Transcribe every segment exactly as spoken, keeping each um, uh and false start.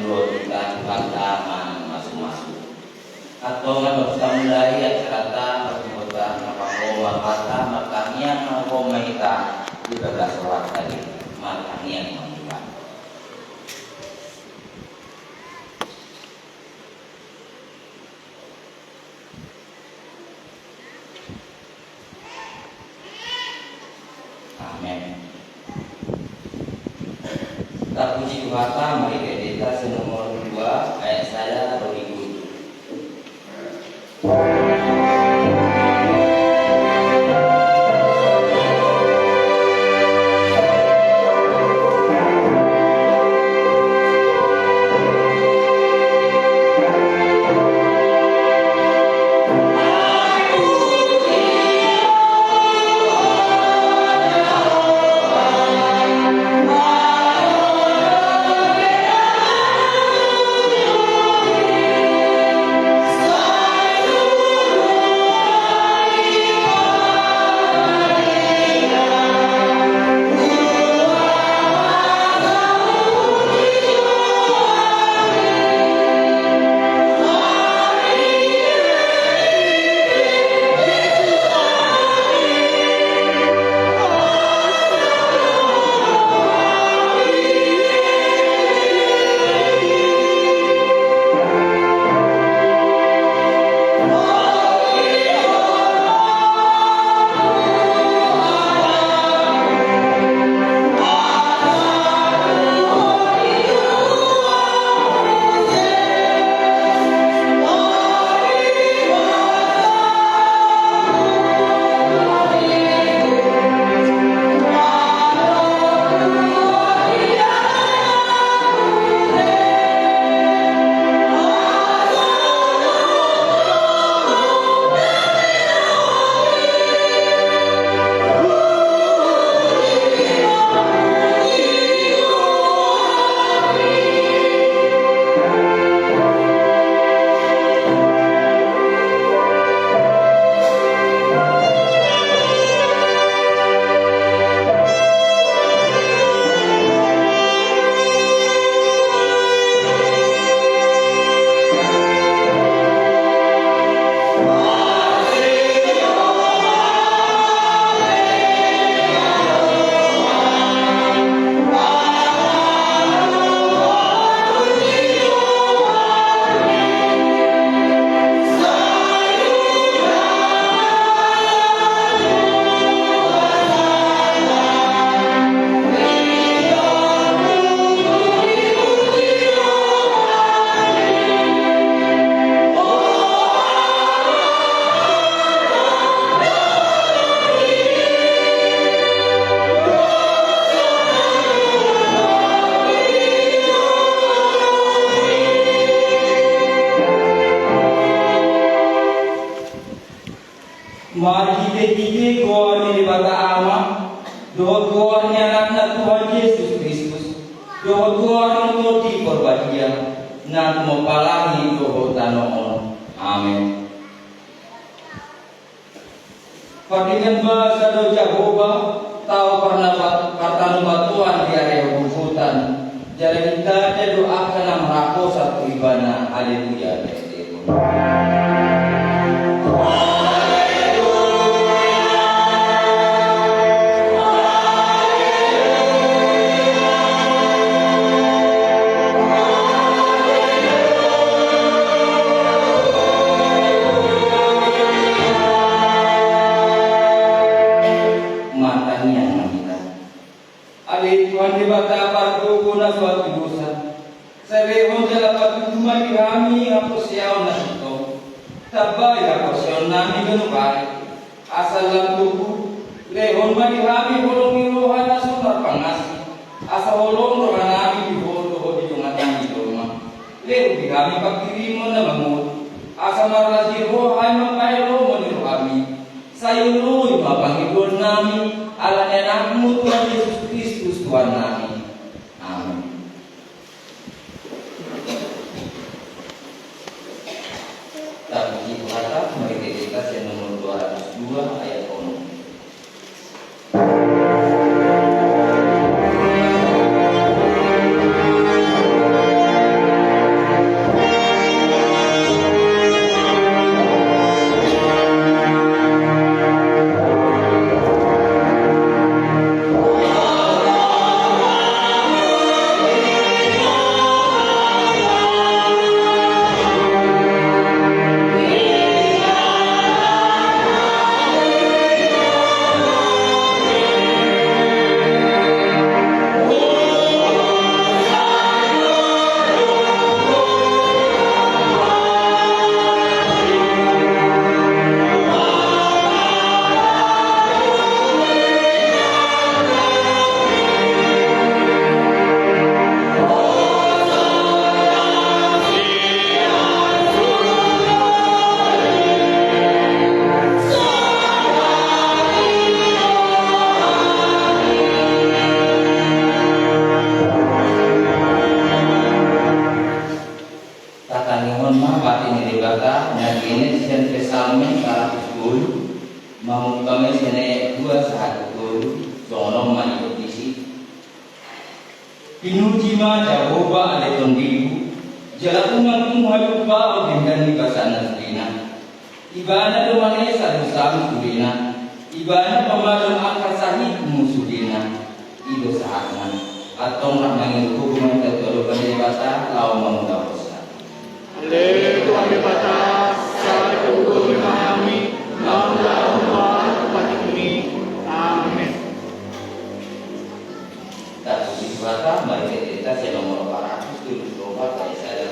Dohot hita Tuhanta mamasu-masu. Antong, adong samulai acaranta, parjolo hita martangiang, martangiang ma hita di bagasan rohanta i, martangiang ma hita. Amen. Tapuji Tuhanta, marende hita sian nomor dua, ayat sada ro di dua pulu. Marhite-hite goar ni Debata Ama, dohot goar ni Anakna Tuhan Jesus Kristus, dohot goar ni Tondi Parbadia, na tumompa langit dohot tano on. Amen. Pardenggan basa do Jahowa, tau parna-, partanobatoan di ari hagogotan, jala ditaja do angka na marhaposan tu Ibana. Haleluya. Martangiang ma hita. Ale Tuhan Debata pargogo na so hatudosan, sai lehon jala patudu ma di hami haporseaon na sintong, tambai haporseaon nami ganup ari. Asa lam togu, lehon ma di hami holong ni roha na so marpangasi, asa holong roha nami di Ho dohot di dongan nami jolma. Lehon di hami panghirimon na mangolu, asa marlas ni roha i mambahen lomo ni rohami. Sai oloi ma pangidoan nami, ala ni Anakmu Tuhan Jesus Kristus Tuhan nami. Amin. Tapuji Tuhanta, marende hita sian nomor dua ratus dua ayat onom. Mauliate ma di Debata, na dibaen sian Psalmen saratus tolu, mamungka ma sian ayat dua sahat tu tolu, songon on ma didok disi. Pinuji ma Jahowa ale tondiku, jala unang tung halumpang ahu denggan ni basana sudena. Ibana do manesa dosam sudena, Ibana pamalum angka sahitmu sudena. I do sahatna. Antong rap mangido gogo ma hita tu adopan ni Debata laho mangulahonsa. Ale Tuhan Debata, sai hugogomi ma hami mangulahon patikMi. Amen. Tarpuji Tuhanta, marende hita sian nomor opat ratus tolu pulu opat, ayat sada.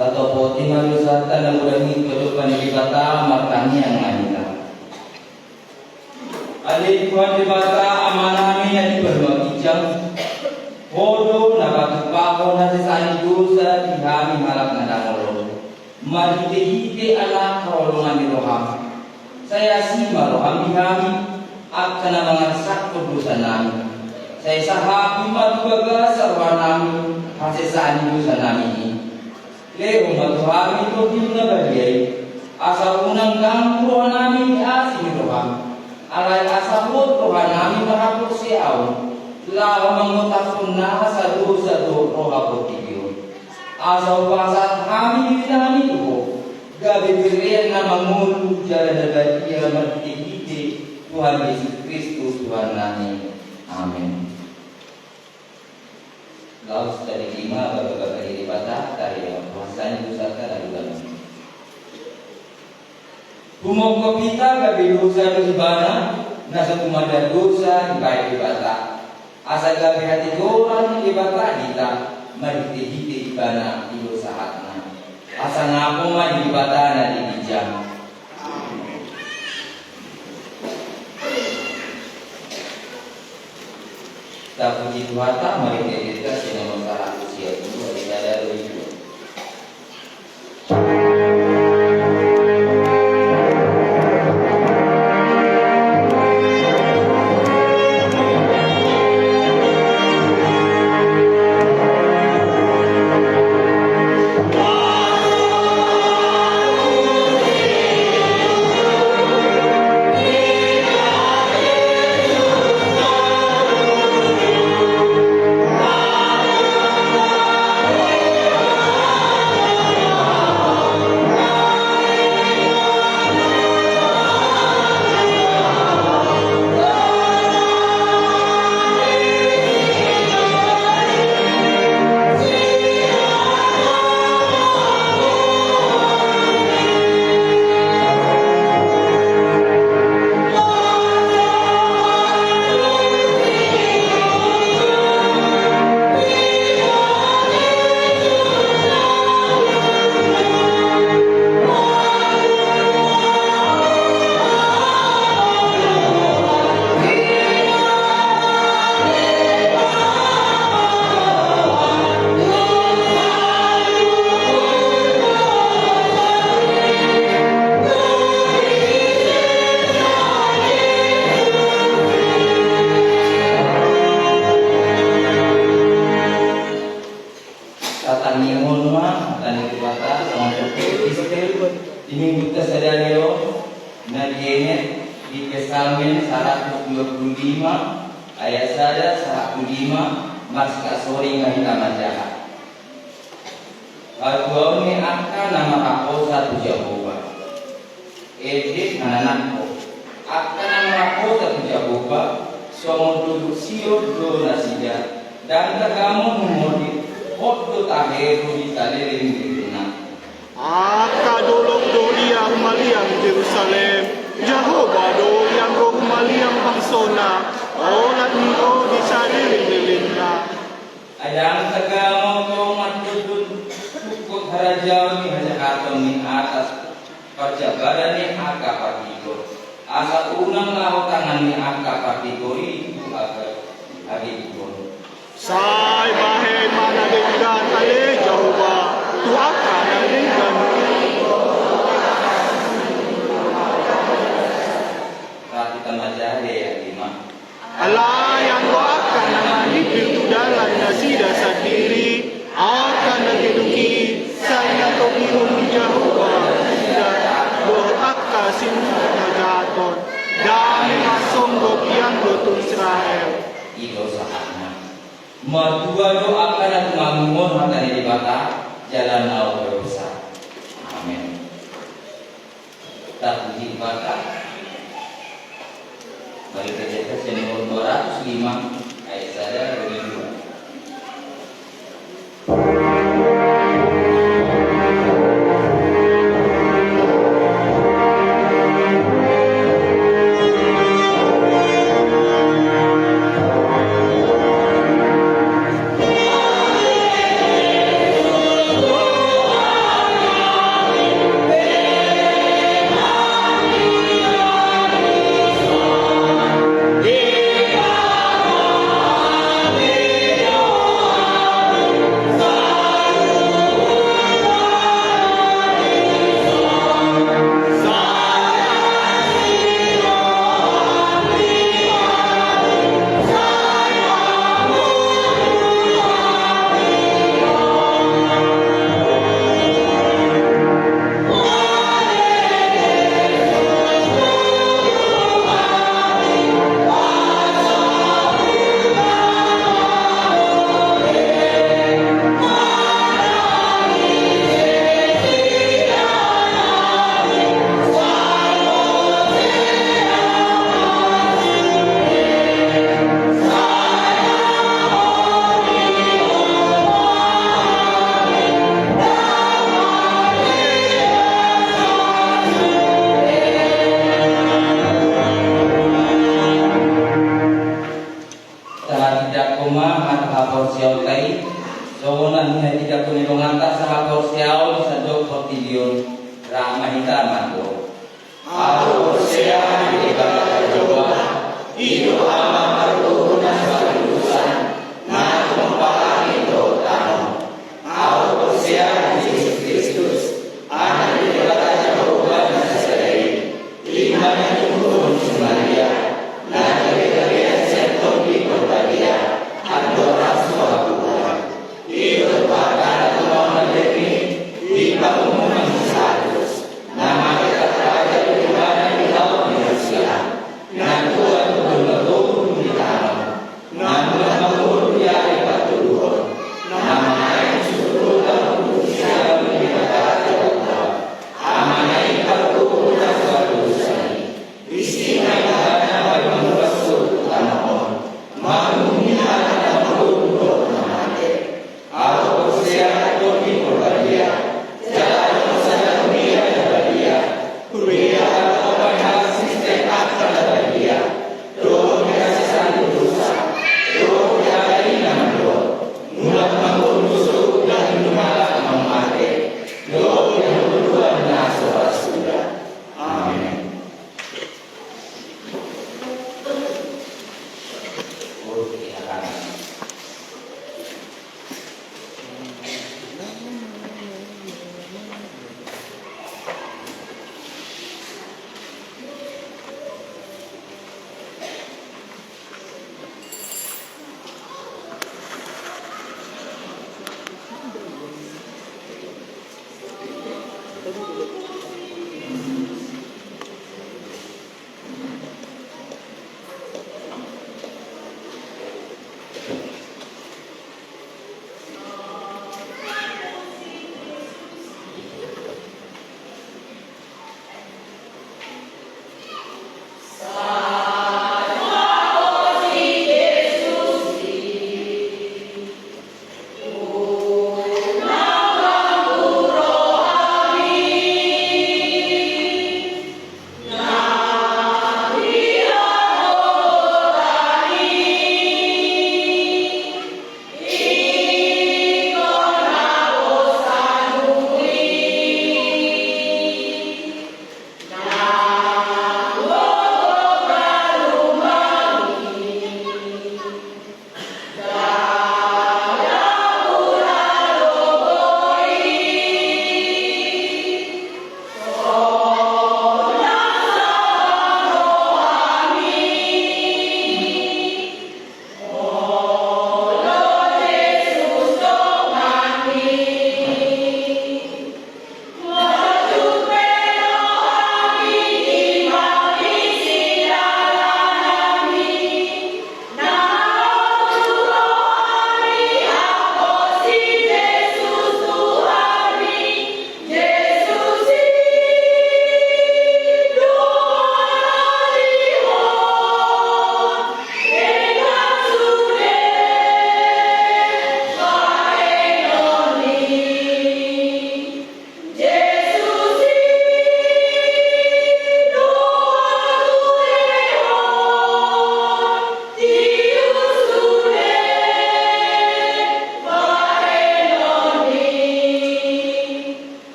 Tatopoti ma dosanta na murah i tu adopan ni Debata, martangiang ma hita. Ale Tuhan Debata, Amanami na di banua ginjang, Ho do na patupahon hasesaan ni dosa di hami halak na dangol on, marhitehite Anakta holongan ni roham. Sai asi ma roham di hami, angka na mangarsakhon dosanami. Sai sahaphon ma tu bagasan rohanami hasesaan ni dosanami i. Lehon ma tu hami Tondi na badia i, asa unang ganggu rohanami di asi ni roham. Alai asa hot rohanami marhaporseaon, laho mangotaphon nasa dosa dohot roha portibi on. Asa hupasahat hami dirinami tu Ho, gabe berean na mangolu jala na badia marhitehite Tuhan Jesus Kristus Tuhannami. Amen. Laos tadidima bapa-bapa ni Debata, taida ma Tuhan sian dosanta na denggan. Humophop hita gabe dosa do ibana, na so tumanda dosa dibaen Debata. Asa gabe hatigoran ni Debata hita, marhitehite ibana i do sahatna. Asa ngapung ma di Debata na di ginjang. Tapuji Tuhanta, marhite Debata, sian nomor saratus sia pulu, ayat sada ro i dua. Tatangihon ma hata ni Debata songon epistel di minggunta sadari on, na dienet di Psalmen saratus dua pulu lima, ayat sada sahat tu lima. Marsikasori ma hita manjaha. Hatuaon ni angka na marhaposan tu Jahowa. Ende, anakangku, angka na marhaposan tu Jahowa, songon Dolok Sion do nasida. Ndang tagamon humordi, hot do taheru di saleleng lelengna. Angka dolok do i na humaliang Jerusalem. Jahowa do i na ro humaliang bangsona, olat ni roha di saleleng lelengna. Ai ndang tagamon ho manjujung tungkot harajaon ni hajahaton ni atas parjabaran ni angka partigor. Asa unang laho tangan ni angka partigor i tu hageguhon. Sai bahen ma na denggan ale Jahowa tu angka na denggan. Rap hita manjaha, ya, ima. Alai anggo angka na mangimpir tu dalan nasida sandiri, angka na geduk i, sai na togihon ni Jahowa nasida dohot angka sinurat hajahaton. Dame ma songgop i anggo tu Israel. I do sahatna. Martua do angka na tumangion hata ni Debata jala na umpeopsa. Amen. Tapuji Debata. Mari kita baca nomor dua ratus lima, ayat sada, dua. Rama hita mandok. Ahu porsea di Debata Jahowa, i do Ama partohonan partutusan, na tumompa langit dohot tano. Ahu porsea di Jesus Kristus, Anak ni Debata Jahowa na sasada i, i ma na niuduthon si Maria, na gabe gabean sian Tondi Porbadia, andorang so habubuhan. I do Tuhanta na tumau na berni, di panguhuman ni Pilatus, na mangkatangkatangka di Ibana di alam ni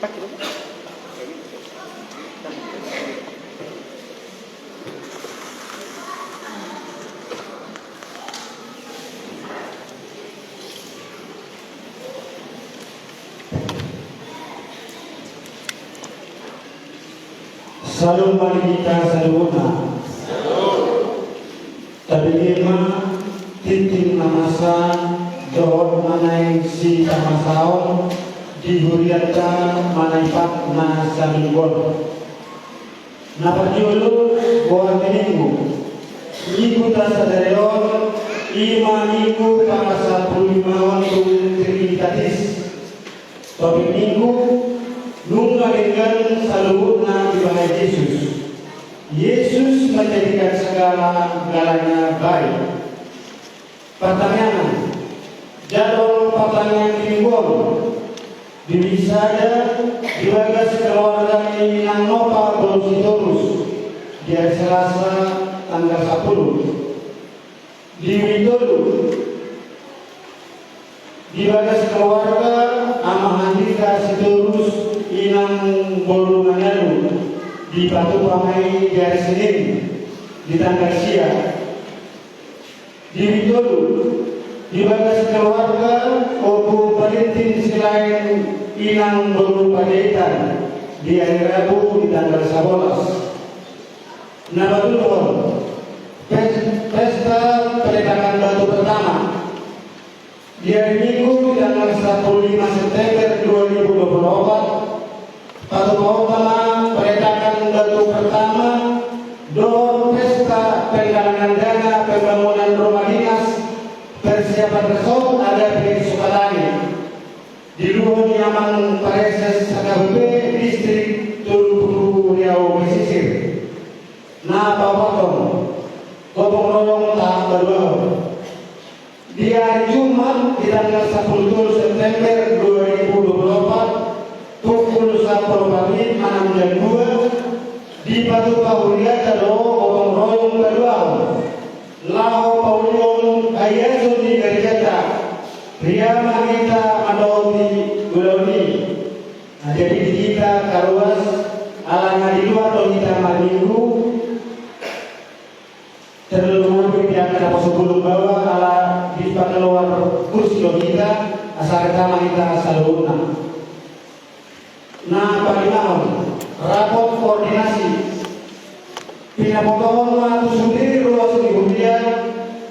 Salam ma di hita saluhutna. Tabege ma tintin na masa dohot na naeng sipamasaon di hurianta manang i pat na saminggu on. Na parjolo, goar ni minggu. Minggu ta sadari on i ma minggu pangasampulu lima on tung Trinitatis. Topik minggu: Nunga denggan saluhutna dibahai Jesus. Yesus menjadikan segala-galanya baik. Partangiangan. Jadwal partangiangan di minggu on. Di misa sada, di bagas keluarga ni Inang Nopa boru Sitorus, di ari Selasa tanggal sampulu. Di minggu tolu, di bagas keluarga Ama Handika Sitorus, Inang boru Manado, dipatupa ma i di ari Senin, di tanggal sia. Di minggu tolu, di bagas keluarga Ompu Palintin Silaen, Inang boru Panjaitan, di ari Rabu, di tanggal sabolas. Na patoluhon, pes-, pesta peletakan batu pertama. Di ari Minggu, di tanggal sampulu lima September dua ribu dua puluh opat, patupaonta ma peletakan batu pertama dohot pesta penggalangan dana pembangunan rumah dinas persiapan resort Agape Sukatani, diluhon ni Amang Praeses H K B P Distrik Tolu Puru Riau Pesisir. Na paopathon, gotong royong tahap paduahon. Di ari Jumat, di tanggal sampulu tolu September dua ribu dua puluh opat, pukul sampulu pagi manang jam dua, dipatupa hurianta do gotong royong paduahon laho paulihon haiason ni garejanta. Riama hita mandok di ulaon i. Nah, jadi di hita karuas, ala na di luar do hita marminggu, terlebih di angka na poso bulung baoa, ala dipakeluar kursi do hita, asa retama hita saluhutna. Na palimahon, rapot koordinasi. Pinabotohon ma tu sude ruas ni huria,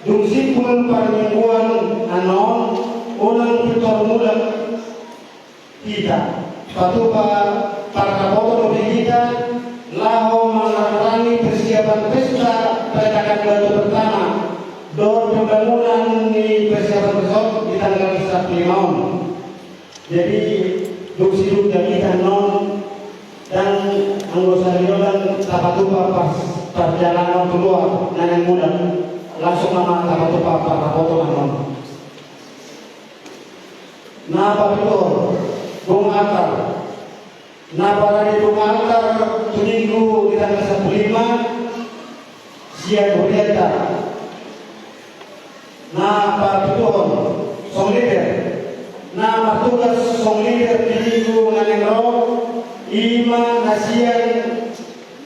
dung simpul parmingguan annon, unang pintor mulak hita patupa parrapoton dope hita laho mangarangrangi persiapan pesta peletakan batu pertama dohot pembangunan ni persiapan resort di tanggal sampulu lima on. Jadi, dung sidung hita annon, ndang anggo sahali on ndang tapatupa pas parjalanan tu luar na naeng mulak, langsung ma tapatupa parrapoton annon. Na paduahon, bunga altar. Na parade bunga altar tu Minggu di tanggal sampulu lima, sian hurianta. Na papitu on, song leader. Na martugas song leader di Minggu na naeng ro, i ma na sian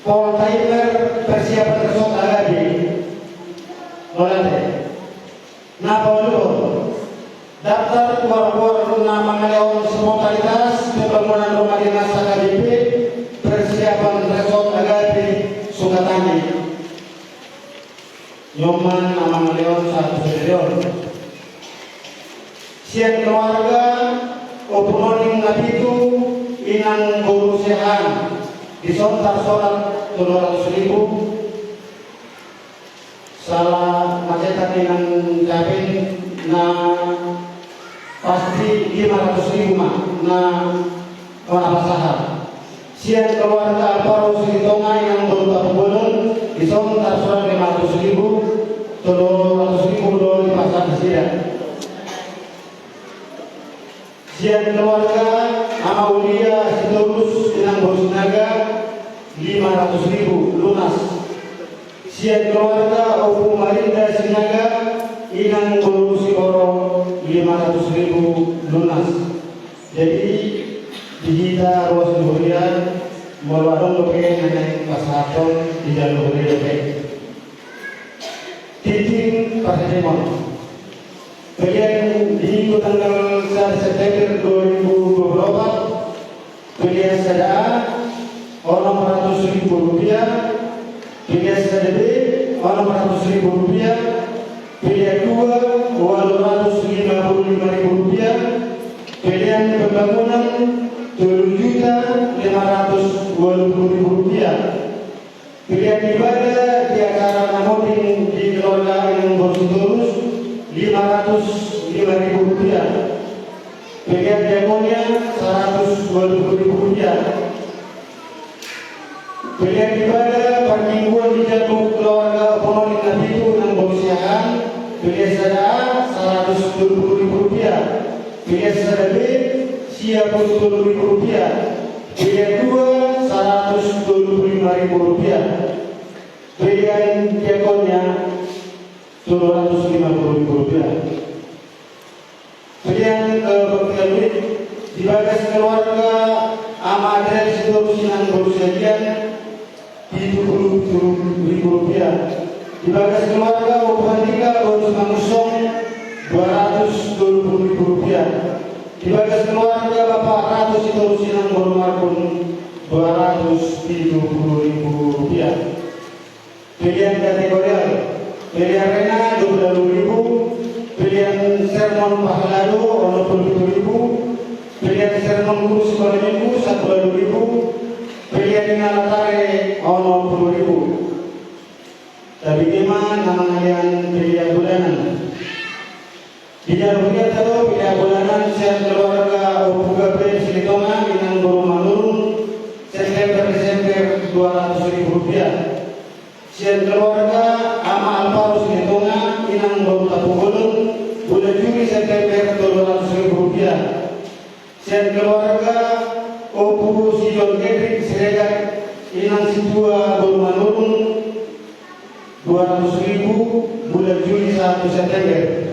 Pol Timer persiapan resort Agape. Mauliate. Na paopathon, daftar goar-goar na mangalehon spontanitas pembangunan rumah dinas H K B P persiapan resort Agape Sukatani. Nyoman na mangalehon sahat tu sadari on. Sian keluarga Ompu Noning Napitu, Inang boru Sehan, dison tarsurat tolu ratus ribu. Sala macetak Inang Capin, na pasti lima ratus ribu ma na hona pasahat. Sian keluarga Alvaro Silitonga, Inang boru Tapubolon, dison tarsurat lima ratus ribu, tolu ratus ribu do dipasahat nasida. Sian keluarga Ama Ulia Sitorus, Inang boru Sinaga, lima ratus ribu lunas. Sian keluarga Ompu Marinda Sinaga, Inang boru Siboro, lima ratus ribu lunas. Jadi, Di hita ruas ni huria, molo adong dope na naeng pasahathon, dijalo huria dope. Tintin parhademon. Pelean di Minggu tanggal sada September dua ribu dua puluh empat, pelean sada A, onom ratus ribu rupiah, pelean sada B, onom ratus ribu rupiah, pelean dua, ualu ratus lima puluh lima ribu rupiah, pelean pembangunan, tolu juta lima ratus ualu puluh ribu rupiah. Pelean ibadah di acara na monding di keluarga Inang Boru Sitorus, lima ratus lima ribu rupiah. Pelean diakonia, saratus ualu puluh ribu rupiah. Pelean ibadah parmingguan di jabu keluarga Ompu Noli na pitu Inang Boru Siahaan, pelean sada A, saratus tolu puluh ribu rupiah. Pelean sada B, sia pulu tolu ribu rupiah. Pelean dua, saratus tolu puluh lima ribu rupiah. Pelean diakonia, tolu ratus lima puluh ribu rupiah. Pelean, eh, pelean duit di bagas keluarga Ama Adel Sitorus Inang Boru Siagian, pitu pulu tolu ribu rupiah. Di bagas keluarga Ompu Andika Boru Simangunsong, dua ratus tolu puluh ribu rupiah. Di bagas keluarga Bapak Ratu Sitorus Inang Boru Markun, dua ratus pitu puluh ribu rupiah. Pelean kategorial, pelean rena dua pulu ualu ribu, pelean sermon pahalado onom pulu pitu ribu, pelean sermon guru sikola minggu sampulu ualu ribu, pelean ingalatare onom pulu ribu. Tabege ma na mangalean pelean bulanan. Dijalo huria tano pelean bulanan sian keluarga Ompu Gabriel Silitonga Inang Boru Manurung, September Desember, dua ratus ribu rupiah. Sian keluarga Ama Alvaro Silitonga Inang Boru Tapubolon, bulan Juli September, tolu ratus ribu rupiah. Sian keluarga Ompu Sijon Gedrik Siregar Inang Situa Boru Manurung, dua ratus ribu, bulan Juli sahat tu September.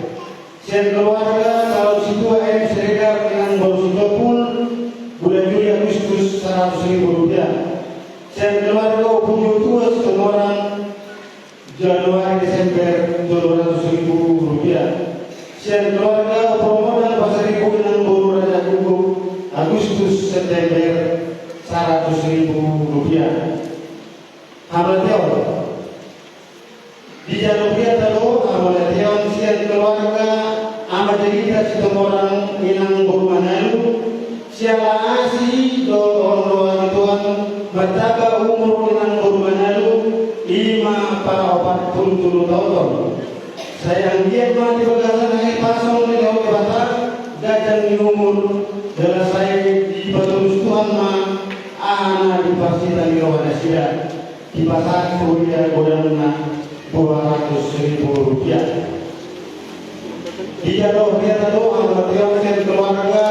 Sian keluarga Salon Situa M Siregar Inang Boru Sitopul, bulan Juli Agustus, saratus ribu rupiah. Sian keluarga Ompu Jotua Situmorang, Januari Desember, tolu ratus ribu rupiah. Sian keluarga Ompu Romodan Pasaribu Inang Boru Raja Guguk, Agustus September, saratus ribu rupiah. Hamauliateon. Dijalo huria tano hamauliateon sian keluarga Ama Jelita Situmorang Inang Boru Manalu, siala asi dohot roha ni Tuhan martamba umur Inang Boru Manalu, i ma paopat pulu tolu taon on. Sai anggiat ma di bagasan hahipason ni Debata ganjang ni umur, jala sai dipatulus Tuhan ma aha na diparsita ni roha nasida. Dipasahat tu huria godangna dua ratus ribu rupiah. Dijalo huria tano hamauliateon sian keluarga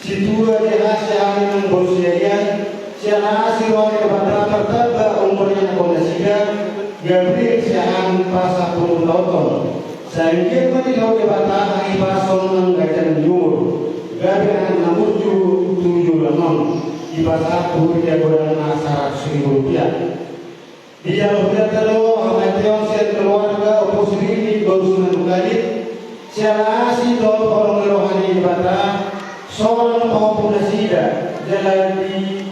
Situa J H Siahaan Inang Boru Siagian, siala asi roha ni Debata martamba umur ni anakhon nasida, Gabriel Siahaan, pasampulu taon on. Sai anggiat ma dilehon Debata hahipason nang ganjang ni umur, gabe anak na burju tu joloan on. Dipasahat tu huria godangna saratus ribu rupiah. Dijalo huria tano hamauliateon sian keluarga Ompu Sirili Boru Simanungkalit, siala asi dohot holong ni roha ni Debata, soran pahompu nasida, jala di,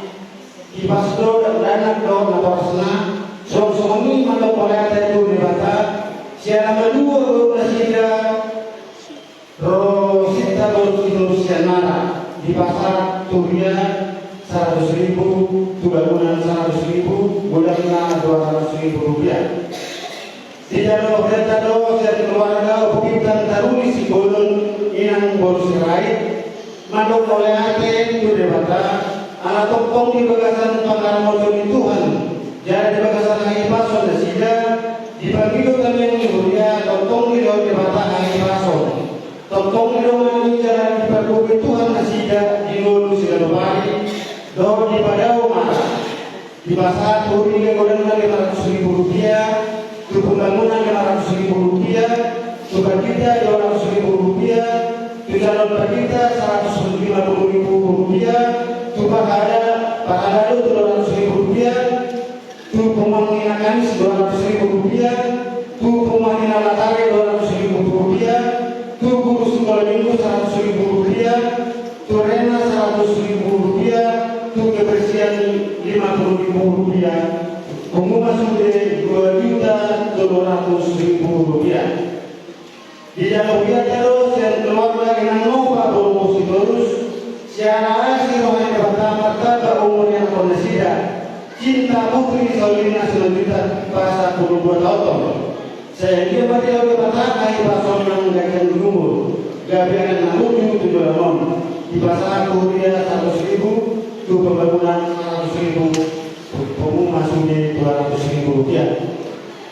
dipas do dakdanak dohot natorasna, songon i mandok mauliate tu Debata, siala malua boru nasida, Rosita Boru Sitorus sian Nara, dipasahat tu huria saratus ribu, tu bangunan saratus ribu, godangna dua ratus ribu rupiah. Dijalo huria tano sian keluarga Ompu Bintang Taruli Simbolon Inang Boru Sirait, mandok mauliate tu Debata, ala tongtong di bagasan pangaramoti ni Tuhan, jala di bagasan hahipason nasida, dipangido tamiang ni huria, tongtong dilehon Debata hahipason. Tongtong didongani jala dipargogoi Tuhan nasida di ngolu siganup ari, dohot di padao ma. Dipasahat tu huria godangna lima ratus ribu rupiah, tu pembangunan lima ratus ribu rupiah, tu pandita dua ratus ribu rupiah, tu calon pandita saratus lima puluh Punguan ni Nakamis dua ratus ribu rupiah, tu punguan ni Nalatari dua ratus ribu rupiah, tu guru sikola minggu seratus ribu rupiah, tu rena seratus ribu rupiah, tu kebersihan lima puluh ribu rupiah, punguan sude dua juta tolu ratus ribu rupiah. Dijalo hujalo sian keluarga Inang Nopa boru Sitorus, sian asi roha ni Debata martamba umur ni anakkon nasida, Cinta Putri Saulina Simanjuntak, pasahat umur dua taon. Sai anggiat ma dialu Debata, ai pasonang gabe umur, gabe anak na burju tu joloan on. Dipasahat huria seratus ribu, tu pembangunan seratus ribu, punguan sude dua ratus ribu rupiah.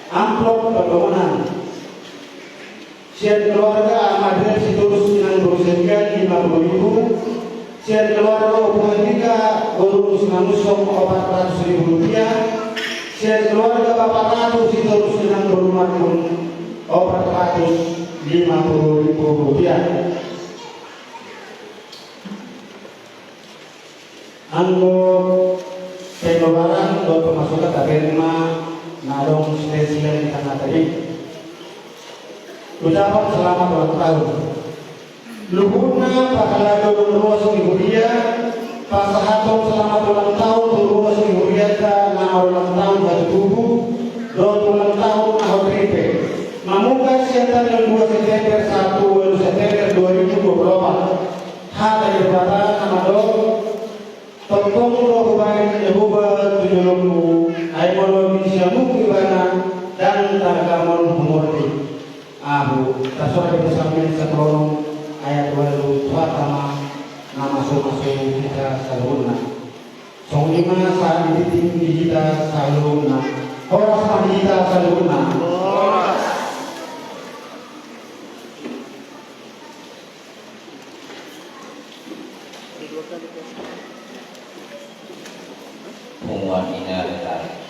Amplop pembangunan. Sian keluarga Ahmad Sitorus Inang boru Senggan lima puluh ribu. Sian keluarga Opu Andika boru Simanusong opat ratus ribu rupiah. Sian keluarga Bapak Ratu Sitorus Inang boru Markun opat ratus lima puluh ribu rupiah. Anggo pengeluaran dohot pemasukan tabereng ma na adong spesial di tangga tadi. Ucapan selamat ulang tahun. Luhutna pahaladohon ruas ni huria, pasahathon selamat ulang tahun tu ruas ni hurianta na marulang tahun satu tubu, dohot ulang tahun na hot ripe. Mamungka sian tanggal dua September sahat tu ualu September dua ribu dua puluh opat. Hata ni Debata na mandok, tongtong do hubahen Jahowa tu jolongku, ai molo disiamun ibana, ndang targamon humorti. Ahu, tarsurat di Psalmen sampulu onom ayat ualu, Tuhanta ma na mamasu-masu hita saluhutna. Songon i ma sahat ni tingki di hita saluhutna. Horas ma di hita saluhutna. Punguan ni Nalatari.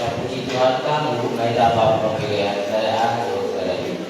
Puji Tuhanta, huhut ma hita papungu pelean, sada angka dohot sada pitu.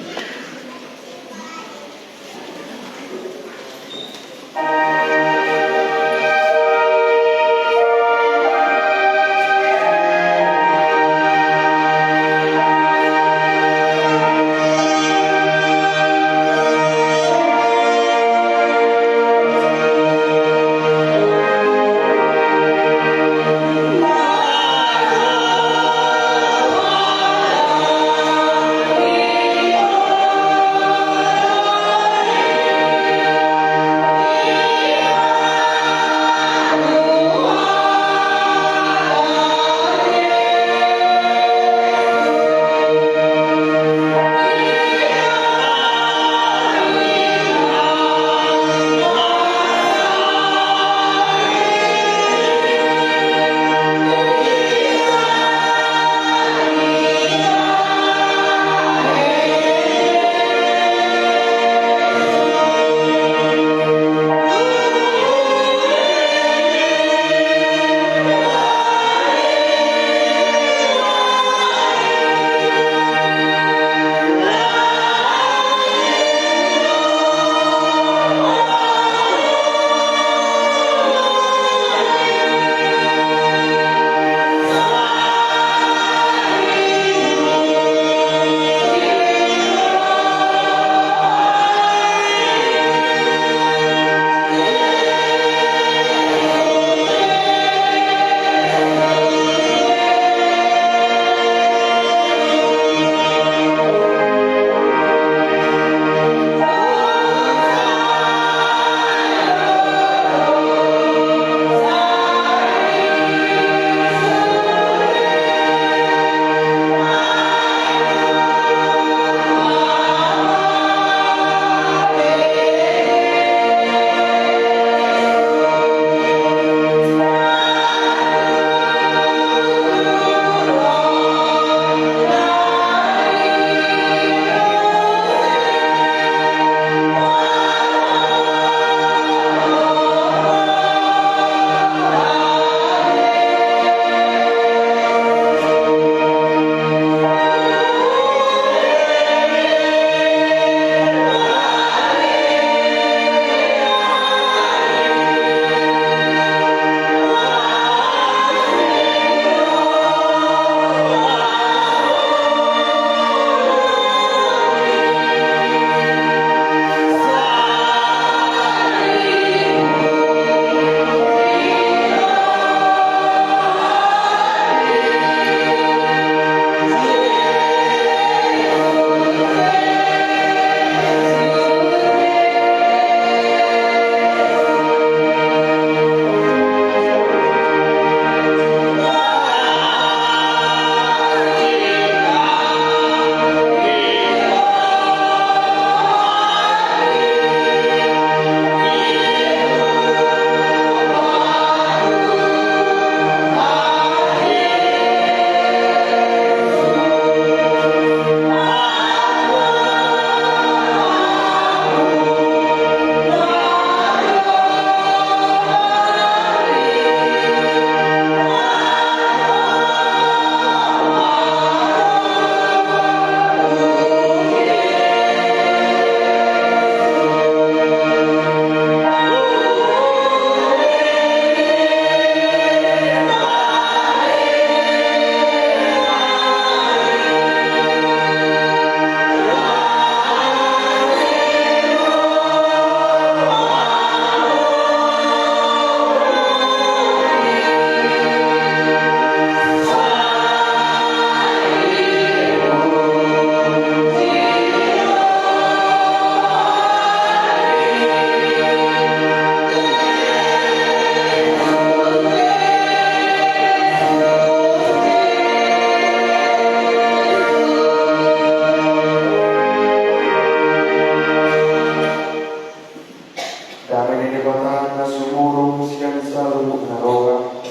Dame ni Debata na sumurung sian saluhut na roha,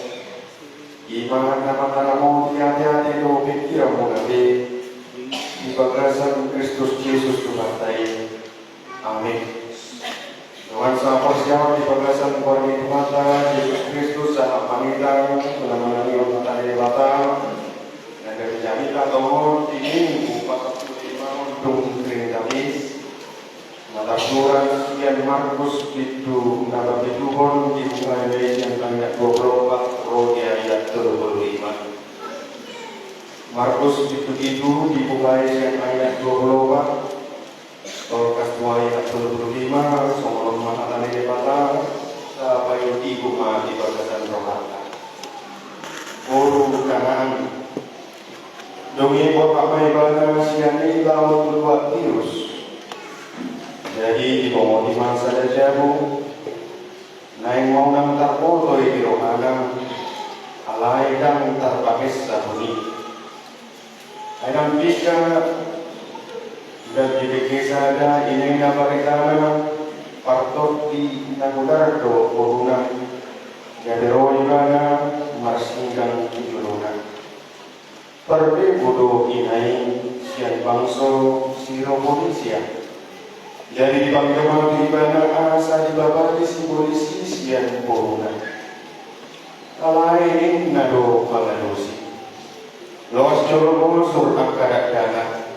i ma na mangaramoti ateate dohot pingkiranmuna be, di bagasan Kristus Jesus Tuhanta i. Amin. Dongan sahaporseaon di bagasan goar ni Tuhanta Jesus Kristus, sahat ma hita manangihon hata ni Debata. Aturan sian Markus bindu na parpituhon, dibuka ma i sian ayat dua pulu opat ro di ayat tolu pulu lima. Markus bindu pitu, dibuka i sian ayat dua pulu opat, tolhas tu ayat tolu pulu lima. Songon on ma hata ni Debata, sahat tu hita ma di bagasan rohanta. Boru Kanaan. Dung i borhat ma ibana sian i laho tu luat Tirus. Jadi dibongoti ma sada jabu, naeng ma unang tarboto i di rohana, alai ndang tarpangessa huni. Ai ndang piga, ndang dibege sada inengna baritana, partondi na godang do boruna, gabe ro ibana marsinggang tu jolona. Parbegu do ina i sian bangso Sirofonisia. Jadi dipangido ma tu ibana asa dibapati si bolis i sian boruna. Alai ninna do pangalusi, loas jolo bosur angka dakdanak.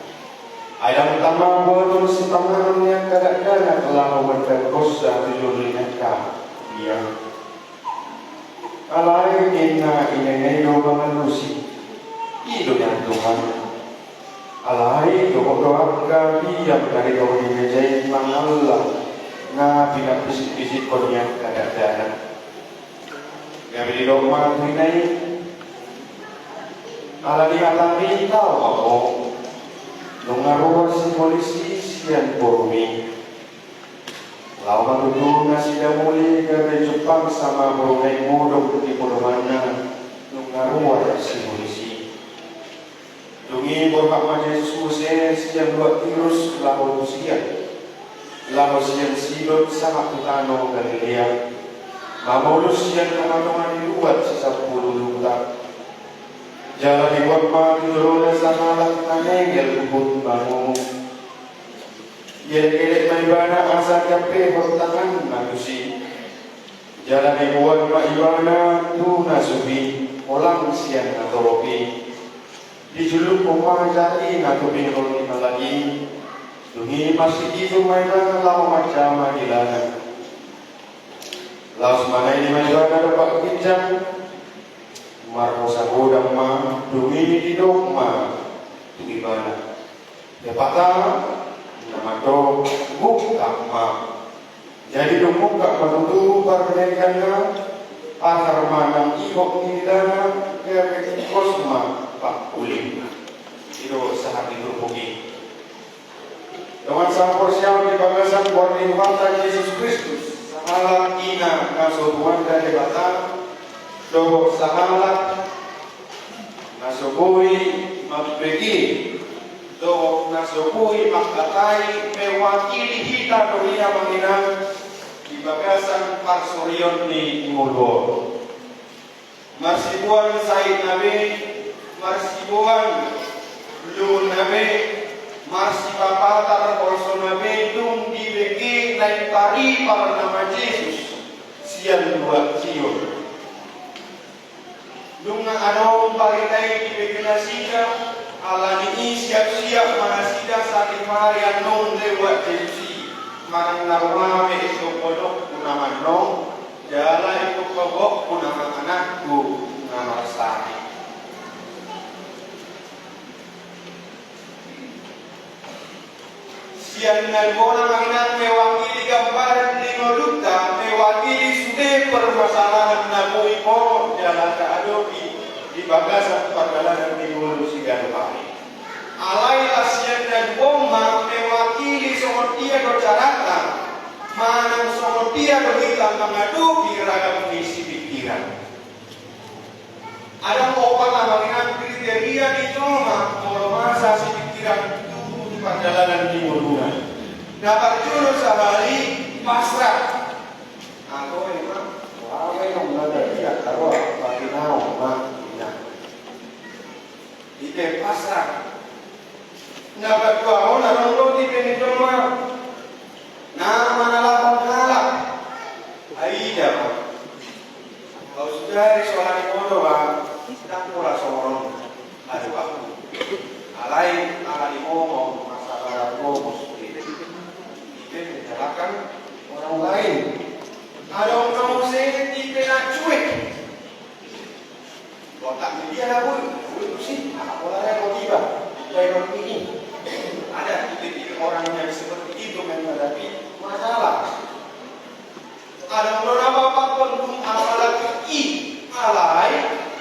Ai ndang tama buaton sipanganon ni angka dakdanak laho mandangkossa tu jolo ni angka biang. Alai ninna inengna i do pangalusi, i do nian Tuhan. Alai dohot do angka biang na didok ni meja i mangallang na pinampisik-pisikkon ni angka dakdanak. Gabe didok ma tu ina i, ala ni hatami taho ma ho, nunga ruar si bolis i sian borumi. Laho ma tutu nasida muli gabe jumpang sama boruna i modom di podomanna, nunga ruar si bolis i. Dung i borhat ma Jesus muse sian luat Tirus laho tu sia, laho sian Sidon sahat tu tano Galilea, mamolus sian tonga-tonga ni luat sisampulu huta. Jala dibuat ma tu jolona sahalak na mengel huhut mangungu. Dielek-elek ma ibana asa diampehon tanganna tusi. Jala dibuat ma ibana tu na suhi, holang sian na torop i. Dijulukhon ma jari na topinghon ni halak i. Dung i marsigitung ma ibana laho manjama di lana. Laos mangaili ma ibana dompak ginjang, marhosa godang ma. Dung i didok ma tu ibana, Epata, na mandok, mungkak ma. Jadi dung mungkak ma tutu pardengganna, patar ma nang ihop ni didana, gabe ingkos ma pangkulingna. I do sahat ni turpuk i. Dongan sahaporseaon di bagasan goar ni Tuhanta Jesus Kristus, sahalak ina na so tuanda Debata, dohot sahalak na so boi mambege, dohot na so boi mangkatai, mewakili hita do i amang inang di bagasan parsorion ni ngolu on. Marsiboan sahitna be, marsiboan luhutna be, marsipapatar holsona be, dung dibege naeng taripar nama Jesus sian luat Sion. Nunga adong barita i dibege nasida, alani i siap-siap ma nasida satiap ari annon lewat Jesus i, manang na ro ma be dohononku na mannong, jala ingkon hohotku nama anakku na marsahit. Sian na dua on amang inang mewakili gambaran ni ngolunta, mewakili sude permasalahan na boi ho jala taadopi di bagasan pardalanan ni ngolu siganup ari. Alai las sian na dua on ma mewakili songon dia do caranta, manang songon dia do hita mangadopi ragam ni sipingkiran. Adong opat amang inang kriteria ni jolma molo masa sipingkiran tubu di pardalanan ni ngoluna. Na parjolo sahali pasrah. Atau ima, wala ima na tadi ya, taro apa tinaon ma ina. Ite pasrah. Na paduahon adong do tipe ni jolma na mangalahon halak. Ai ida ma. Au sugari so halak ni modo ba, ndang pola songon on. Aduh aku. Alai ala ni momo masalah domus. Ite menjalan Memang ini ada tipe-tipe orang yang seperti itu menghadapi masalah. Ada orang apa-apa pun, apalagi i alai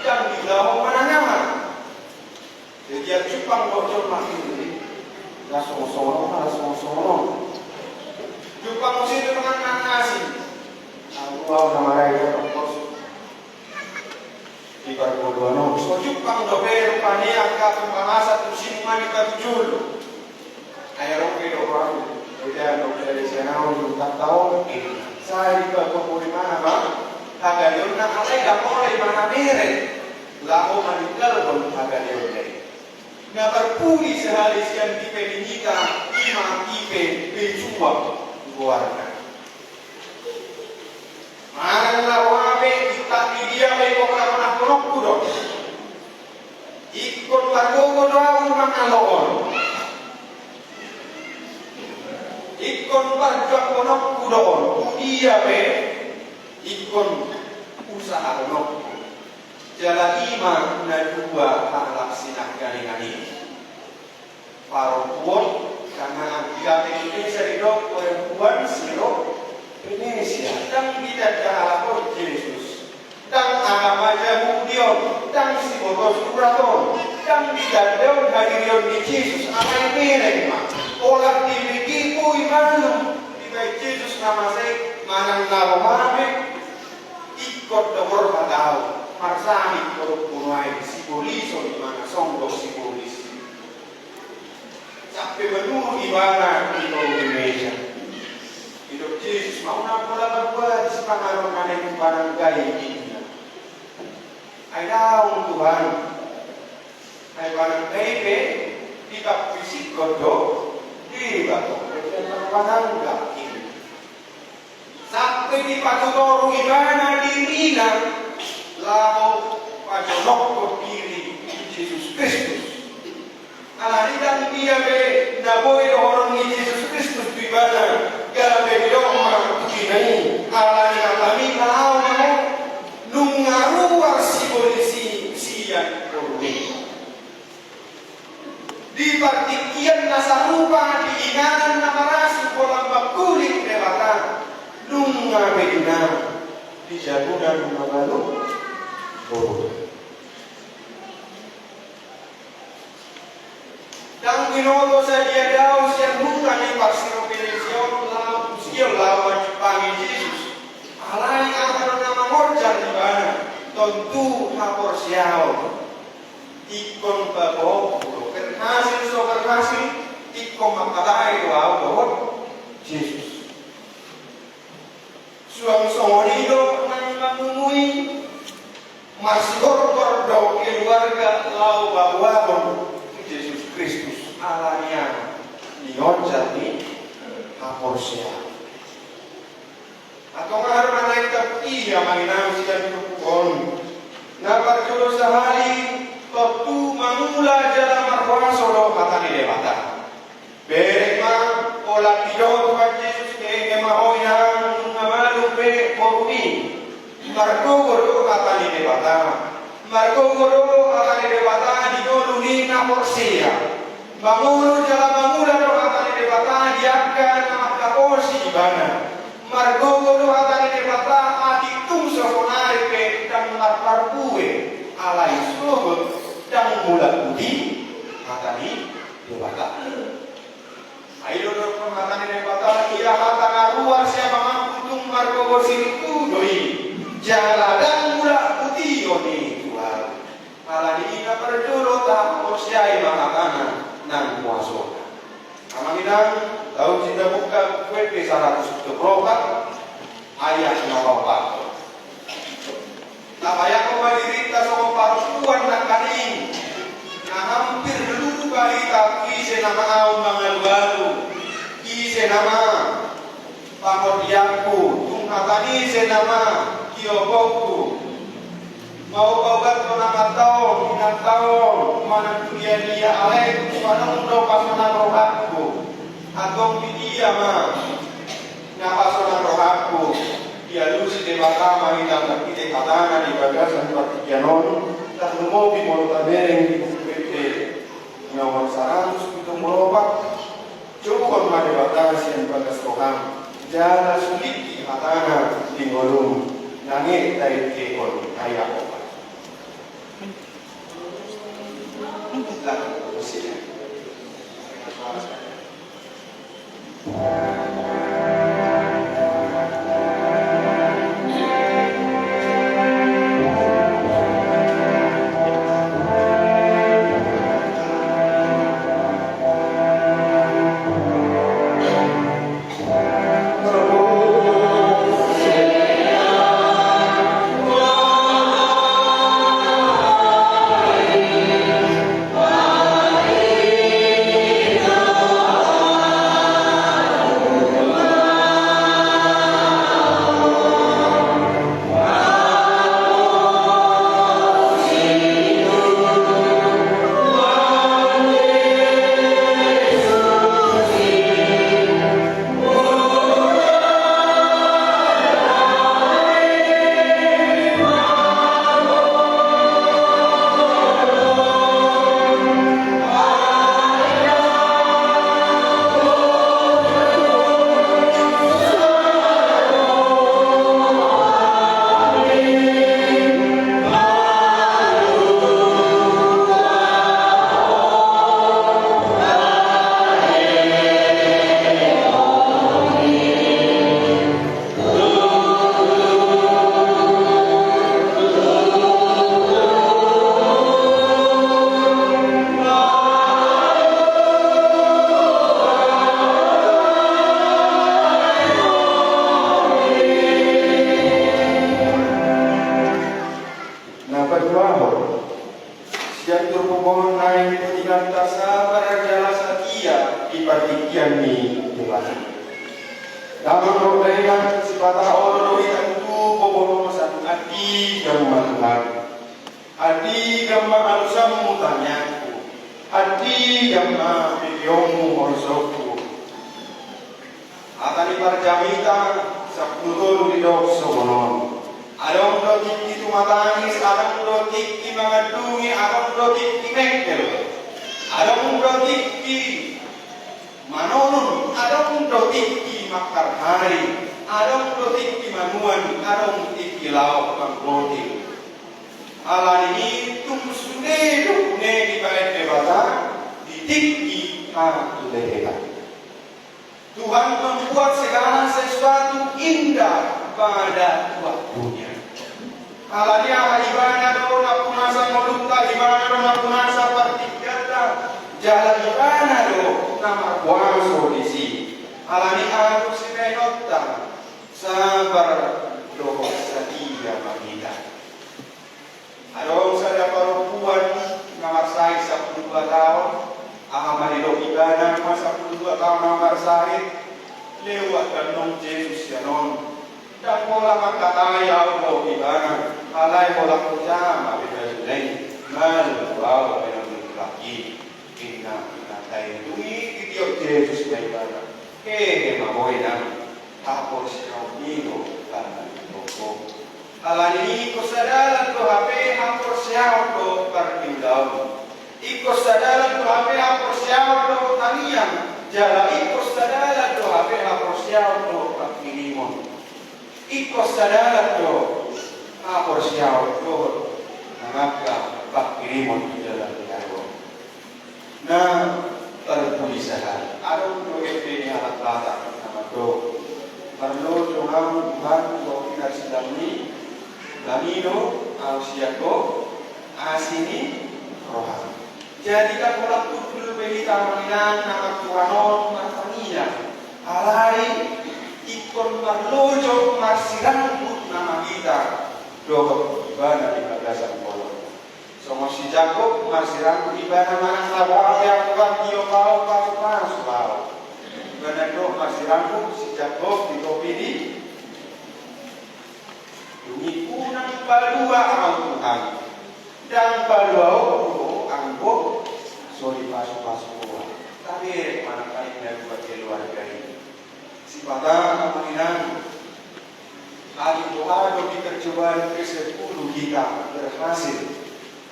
dan di dalam menanyakan. Jadi ya cupang bocor mati ini. Langsung sono, langsung sono. Cupang musim dengan nasi. Aku mau nama raya bos. Di parpuluhan on. So cupang dope rupani angka pembahasan musim mani batu julu. Ai ro pe do baru. Udah no dari sana untuk tak tahu. Saya di batu puluh mana bang? Hagalion na alai da mulai mana mere. Laho maninggalkan hagalion dai. Na parpudi sehari sian tipe ni hita ima tipe pejuang goarna. Manang na boha pe, intak di dia pe ingkon haronahononku do. Ingkon margogo do ahu mangalo on. Ingkon parjuanghononku do on. Tu dia pe ingkon usahahononku. Jala ima na dua halak sinangkaningan i. Parompuan, karena angka Indonesia didok perempuan siro Indonesia. Ndang ditanda halak on Jesus. Ndang agama Jahudi on, ndang siboto surat on, ndang ditanda on hadirion ni Jesus, alai mereng ma. Olat di begi boi malum, dibaen Jesus na masa i manang na rohana. Ingkon do borhat ahu, marsahit do dohononku nuaeng, sibolis on manang songgop sibolis. Sampe manurut ibana di toru ni meja. Didok Jesus ma, unang pola pabuat sipanganon na naeng hupananggai ninna. Ai daong Tuhan. Ai pananggai pe dipampisinghon do, dibatong do sian na panangga i. Sampe dipatutoru ibana dirina laho pajonok diri di Jesus Kristus. Alani ndang dia be na boi dohonon ni Jesus Kristus tu ibana, gabe didok ma tu ibana i, alani hatami laho ma ho, nunga ruar sibolis i sian toru i. Di partingkian na sarupa di inganan na marasi holan mangkuling Debata, nunga be inang di jabuna nunga malum boru. Ndang binoto sadia dao sian huta ni parsirop Indonesia on laho tu Sion laho manjumpangi Jesus. Alai aha do na mangonjar ibana? Tontu haporseaon. Ingkon paboa berhasil so berhasil, ingkon mangkatai do ahu dohot Jesus. Suang songon i do nang manguhumi, marsigorgor do keluarga laho paboahon tu Jesus Kristus ala ni aha? Nionjar ni haporseaon. Antong aha do na naeng tapuji amang inang sian turpuk on? Na parjolo sahali, tontu mangula jala marhuaso do hata ni Debata. Bereng ma, olat didok Tuhan Jesus, hehe ma ho inang, nunga malum be borumi. Margogo do hata ni Debata. Margogo do hata ni Debata di ngolu ni na porsea. Mangolu jala mangula do hata ni Debata di angka na manghaposi ibana. Margogo do hata ni Debata atik tung saonari pe ndang marparbue, alai sogot ndang mulak boti hata ni Debata. Ai do dohonon hata ni Debata, ia hata na ruar sian amangku tung margogo sirippu do i, jala ndang mulak boti on i tu ahu. Alani i na parjolo tahaporseai ma hatana nang huasona. Amang inang, taon sitabuka buku Ende saratus pitu pulu opat, ayat na paopat. Tabayangkon ma dirinta songon parompuan nangkaning na hampir lupa hita tu ise nama ahu mangalualu, ise nama pangordianku, tung hata ni ise nama tiopongku. Mau paubat do nama taon, inang taon, manang tu dia dia alai tung panon do pasonan rohangku. Antong di dia ma na pasonan rohangku. Dialusi Debata ma hita marhite hatana di bagasan partingkian on, tarlumobi molo tabereng di buku Ende. Nomor saratus pitu pulu opat. Jokon ma Debata sian bagas roham, jala sulingki hatana di ngolum, nang i taendehon ayat opat. Na paduahon. Sian turpuk on naeng potikan ta sabar jala satia di partingkian ni Debata. Damang dohot dainang, sipata olo do hita tutu bobonohon satu andi, jama Tuhan. Andi, jama alusanmu tangiangku. Andi, jama begeonmu holsokku. Hata ni parjamita sampulu tolu didok songon on. Adong do tingki tumatangis, adong do tingki mangandungi, adong do tingki mengkel. Adong do tingki manonun, adong do tingki mangkarhari, adong do tingki manuan, adong tingki laho manggoting. Ala ni i tung sude do une dibaen Debata di tingki hatulehetan. Tuhan membuat segala sesuatu indah pada waktunya. Ala ni aha? Ibana do nampunasa ngolunta, ibana do nampunasa partingkianta, jala ibana do na markuaso disi. Ala ni i tung sibaenonta sabar dohot satia ma hita. Adong sada parompuan na marsahit sampulu dua taon. Aha ma didok ibana nunga sampulu dua taon na marsahit? Lewat do annon Jesus sian on. Ndang pola mangkatai ahu, didok ibana, alai holan hujama pe na nilai. Malu ahu pe na nilai. Inna, inna, tai. Dung i ditiop Jesus ma ibana. Hehe ma ho inang, haporseaonmi do na nilai. Ala ni i ingkon sadalan do hape haporseaon dohot parniulaon. Ingkon sadalan do hape haporseaon dohot tangiang. Jala ingkon sadalan do hape haporseaon dohot pangkirimon. Ingkon sadalan do haporseaon dohot nang angka pangkirimon di dalan ni ari on. Na parpudi sahali, adong do ende ni halak Batak na mandok: Marlojo hamu Tuhan, tu pinarsilang ni lami do ahu sian ho asi ni roham. Jadi, ndang pola hundul be hita, amang inang, na martuanon martangiang. Alai ingkon marlojo marsiranggut nama hita dohot ibana di bagasan holong. Songon si Jakob, marsiranggut ibana manang laho ahu, ya Tuhan, tiop ahu, pasupasu ahu. Ibana do marsiranggut si Jakob di topi ni. Dung i unang palua ahu, Tuhan. Ndang paluaonku ho anggo so dipasupasu ho ahu. Taberek ma nangkaning na dua keluarga i. Sipata, amang inang, adi boha do di percobaan kesepuluh hita berhasil,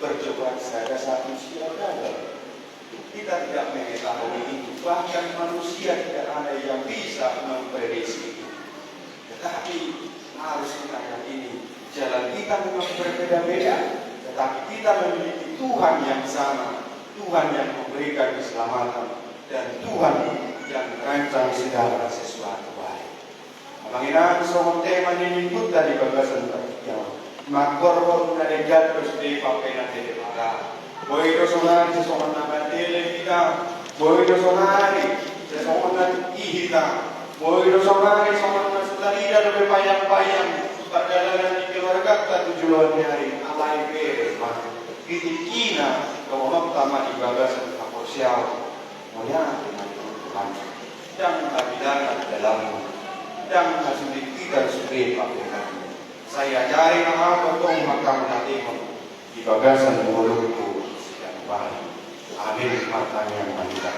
percobaan sada satu sia gagal. Tidak mengetahui itu, bahkan manusia tidak ada yang bisa memprediksi itu. Tetapi harus kita yakini, jalan kita memang berbeda-beda, tetapi kita memiliki Tuhan yang sama, Tuhan yang memberikan keselamatan, dan Tuhan yang merancang segala sesuatu baik. Amang inang, songon tema ni minggunta di bagasan partingkian on, manghorhon na denggan do sude pambahenan ni Debata. Boi do sonari sisongon na matele hita, boi do sonari sisongon na tingki hita, boi do sonari songon na so tarida dope paiang-paiang pardalanan ni keluarganta tu joloan ni ari, alai bere ma di tingkina dohononta ma di bagasan haporseaon. Mauliate ma di Tuhan. Ndang habilangan dalanmu, ndang hasulitan sude pambahenanmu. Sai ajari ma ahu tongtong manghamauliatehon di bagasan ngolungku siganup ari. Amin. Martangiang ma hita.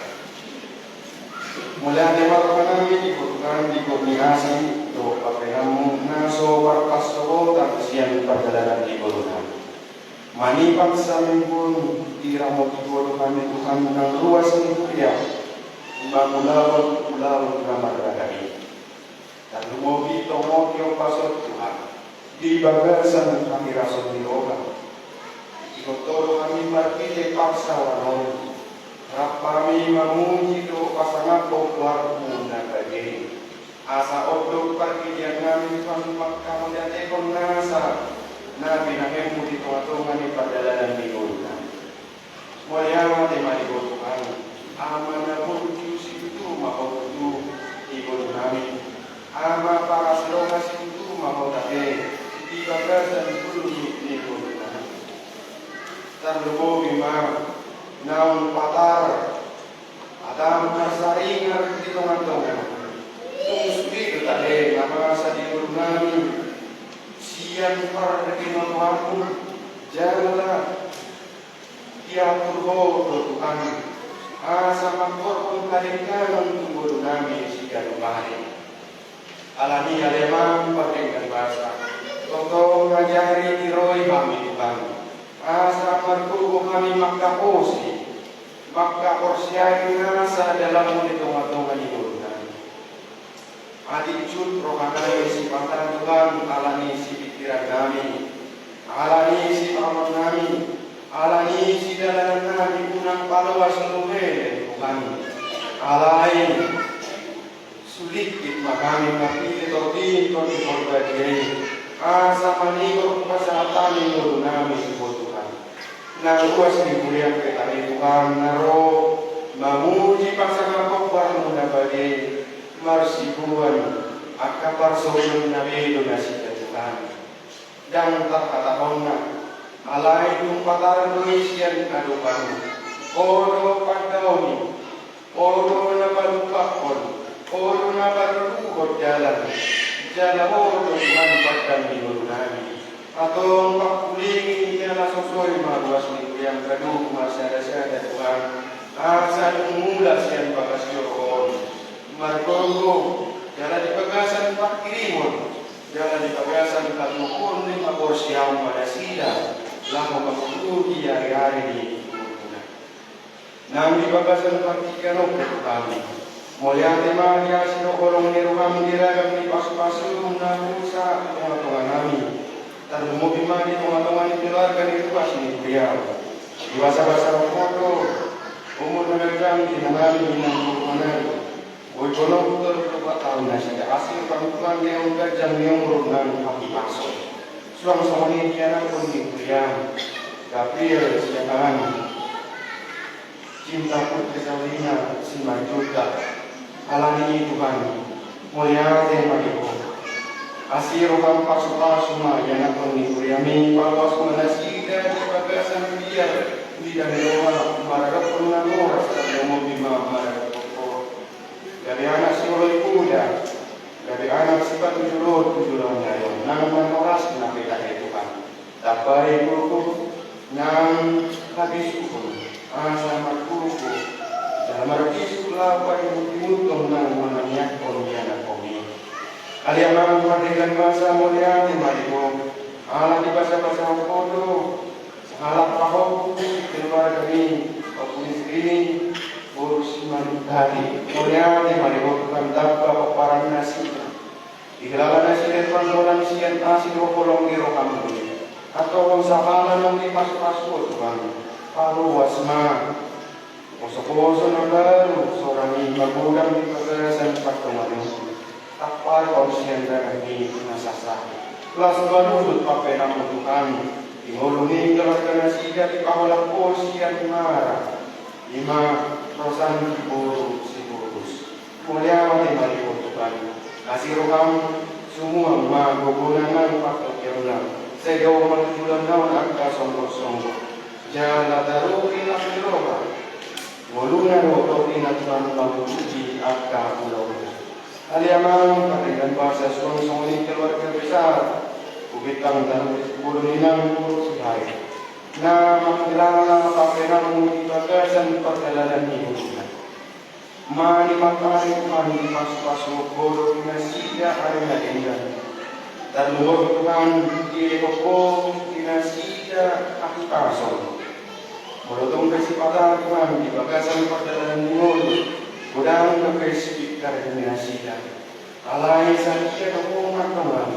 Mauliate ma rohanami di Tuhan, di goar ni asi dohot pambahenanmu na so marpansogotan sian pardalanan ni ngolunami. Manipat saminggu on diramoti Ho do hami Tuhan nang ruas ni huria, mangulahon ulaon na marragam i. Tarlumobi tongon di ombas on Tuhan, di bagasan hahirason ni roha. Ihot Ho do hami marhite parsaoran on, rap hami mamuji dohot pasangaphon goarmu na badia i. Asa on do pardidiannami Tuhan manghamauliatehon nasa na binahenmu di tonga-tonga ni pardalanan ni ngolunami. Mauliate ma di Ho Tuhan, Ama na burju situtu ma Ho tutu di ngolunami, Ama parasi roha situtu ma Ho tahe di bagasan bulung ni ngolunami. Tarlumobi ma naung patar hataM na saringar di tonga-tonga. Tung sude do tahe na masa di ngolunami sian parhatoanMu, jala diatur Ho do Tuhan, asa manghorhon hadengganon tu ngolunami siganup ari. Alani i ale Amang pardenggan basa, tongtong ajari tiroi hami Tuhan, asa margogo hami manghaposi, manghaporseai nasa dalanMu di tonga-tonga ni ngolunami. Atik jut rohanami sipata Tuhan, alani i sipingkirannami, alani i sipahamonnami, alani i sidalanannami, unang paloas Ho hami Tuhan. Alai sulingkit ma hami marhite tondi-Tondi Parbadia i, asa manigor pasahat hami ngolunami tu Ho Tuhan. Nang ruas ni huriaM pe tahe Tuhan na ro mamuji pasangaphon goarMu na badia i, marsibuan angka parsaoran na binahen nasida Tuhan. Ndang tarhatahonna, alai dung patar do i sian adopanMu. Ho do pandaoni, Ho do na palumpakkon, Ho do na parluluhon dalan, jala Ho do Tuhan pandam ni ngolunami. Antong pangkulingi jala sosoi ma ruas ni huriaM ganup marsada-sada Tuhan, asa dung mulak sian bagas joro on, margogo jala di bagasan pangkirimon, jala di bagasan hatuaon ni haporseaon ma nasida, laho manguluhi ari-ari ni umurmuna. Nang di bagasan partingkian on pe Tuhan, mauliate ma di asi dohot holong ni rohaM di ragam ni pasu-pasuM na husahat di tonga-tonganami. Tarlumobi ma di tonga-tonga ni keluarga ni ruas ni huriaM. Dibasa-basa Ho do umur na ganjang di inanami, inang ni rohanami. Boi bonoh tolu pulu opat taon nasida, asi rohaM Tuhan, lehon ganjang ni umur nang hahipason. Suang songon i di anakkon ni huriaM, Gabriel Siahaan, Cinta Putri Saulina Simanjuntak. Alani i Tuhan, mauliate ma di Ho. Asi rohaM pasu-pasu ma di anakkon ni huriaM i, paloas ma nasida di bagasan biar ni dame roha, maradophon na horas, tarlumobi ma maradophon Ho. Gabe anak sioloi poda, gabe anak sipatuju roha tu joloan ni ari on, nang na horas na pe tahe Tuhan. Tambai Ho nang habisuhon, asa margogo jala marbisuk laho paimut-imuthon nang manangianghon ianakhon i. Ale Amang pardenggan basa, mauliate ma di Ho, ala dibasa-basa Ho do sahalak pahompu keluarga i. Papulis rini, boru si Marita i, mauliate ma di Ho Tuhan, tamba pomparan nasida. Dihilala nasida Tuhan holan sian asi dohot holong ni rohaM i. Antong sapala naung dipasupasu Ho Tuhan, paluas ma posoposo na baru, sorang i magodang di bagasan pardonganon. Tapar Ho sian daging ni na sasa. Las ma lulus pambahenanMu Tuhan, di ngolu ni keluarga nasida dipaholang Ho sian mara. I ma rosan ni boru si Bogus. Mauliate ma di Ho Tuhan. Asi rohaM, sumuang ma gogona nang partondionna. Sai dao ma tu joloan on angka songgosonggo. Jala tarupi las ni roha. Ngoluna do topi na Tuhan mamburuhi angka ulaonna. Ale Amang, pardenggan basa suang songon i keluarga besar. Hubintang tarupi tu ngolu ni nang boru si Hai. Na manghilala pambahenanMu di bagasan pardalanan ni ngoluna. Mani mangkali Tuhan dipasupasu Ho dohot nasida ari na denggan. Tarlumobi Tuhan dilehon Ho di nasida ahu tason. Molo tung pe sipata Tuhan di bagasan pardalanan ni ngolu, godang dope sipingkar ni nasida. Alai sadia do Ho mardongan,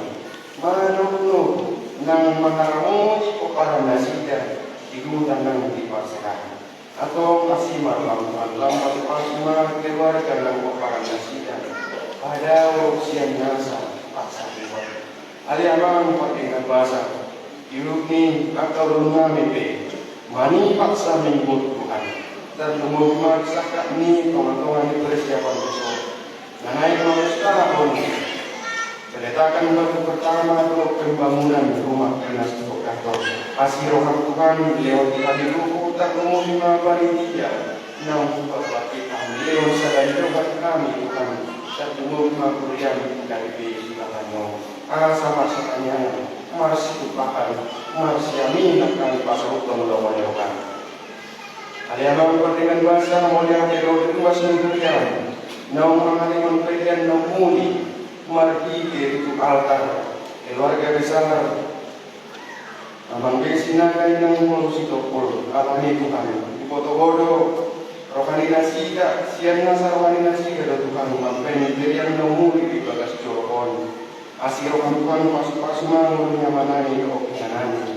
manogunogu nang mangaramoti pomparan nasida di huta nang di parsirangan. Antong asi ma rohaM Tuhan, lam pasupasu ma keluarga nang pomparan nasida, padao sian nasa parsatuan. Ale Amang pardenggan basa, di ujung ni angka ulaon nami pe manipat saminggu Tuhan. Tarlumobi ma di sangkap ni tongatonga ni persiapan doso. Na naeng mangustahon peletakan batu pertama dohot pembangunan rumah dinas di Purgator. Asi rohaM Tuhan, lehon di hami ruhut, tarlumobi ma panitia naung hupasahat hami, lehon sada ni roha di hami Tuhan, tarlumobi ma huriaM di K P P Sibahani on. Asa marsitangiangan, marsitumpahan, marsiaminang hami pasauthon lomo ni rohaM. Ale Amang pardenggan basa, mauliate do di ruas ni huriaM, naung mangalehon pelean naung muli marhite tutup altar keluarga besar Amang Besi Naga Inang Molu Sitompul. Alani Tuhan, diboto Ho do roha ni nasida, sian nasa roha ni nasida do Tuhan mambahen pelean naung muli di bagas joro on. Asi rohaM Tuhan, pasupasu ma ngolu ni amanami dohot inanami.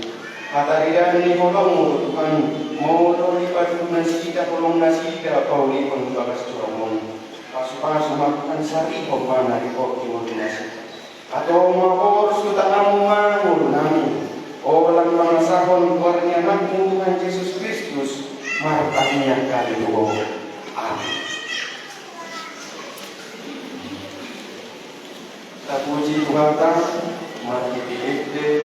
Hataridaan ni holongMu do Tuhan, molo dipatudu nasida holong nasida paulihon bagas joroM on. Pasupasu ma Tuhan, sarihon ma na dihot di ngolu nasida. Antong maboru tu tanganMu ma ngolunami, holan mangasahon goar ni AnakMu Tuhan Jesus Kristus, martangiang hami tu Ho. Amin. Tapuji Tuhanta, marhitehite.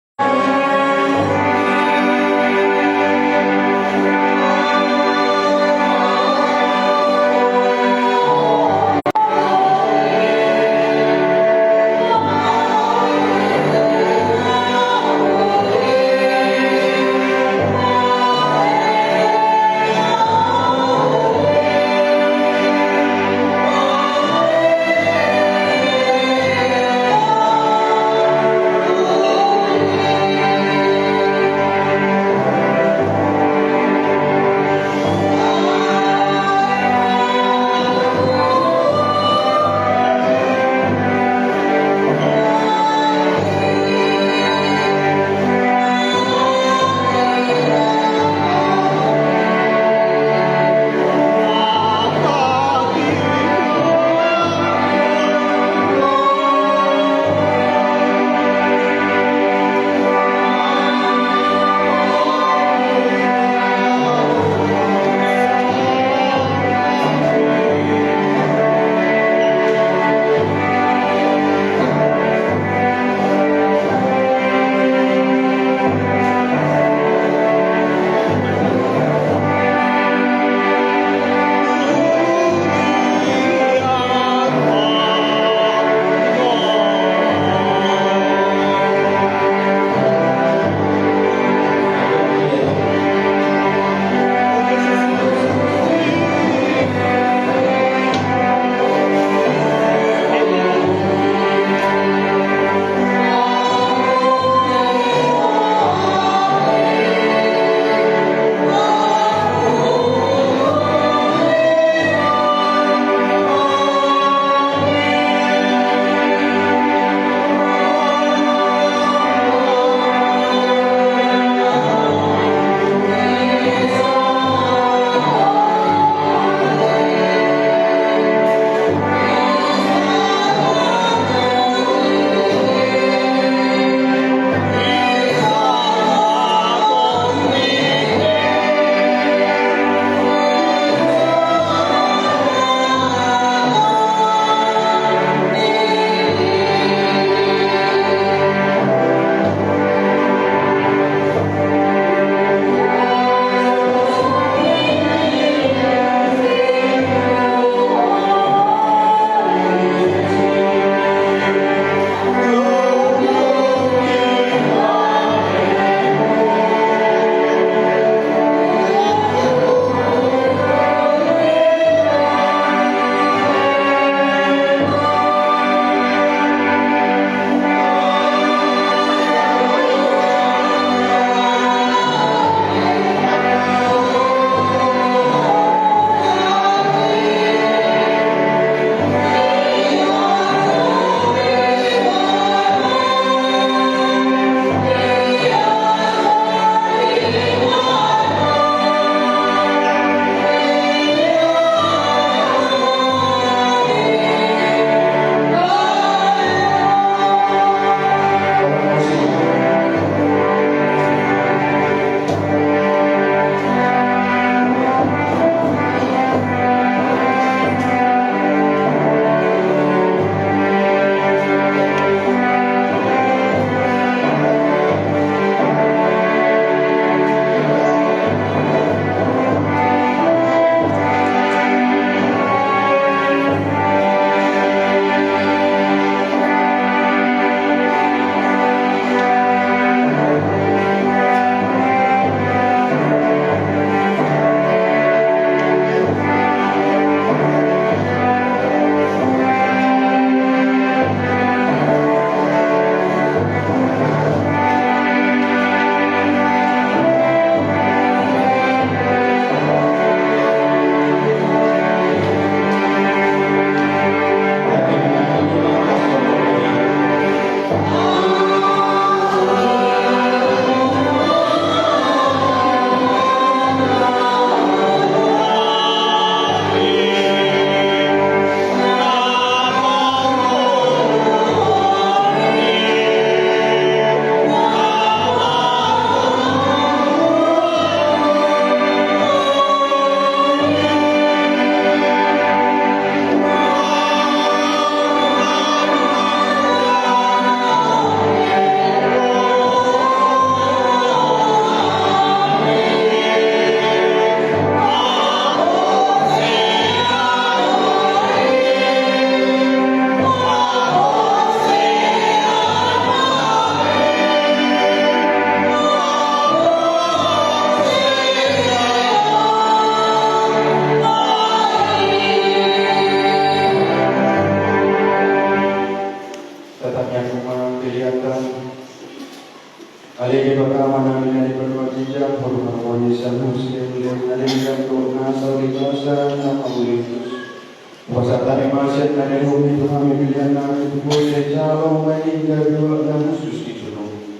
Pasahat hami ma sian na nilehonMi tu hami pelean nami tu Ho, sai jalo ma i gabe olat na hushus di jolom.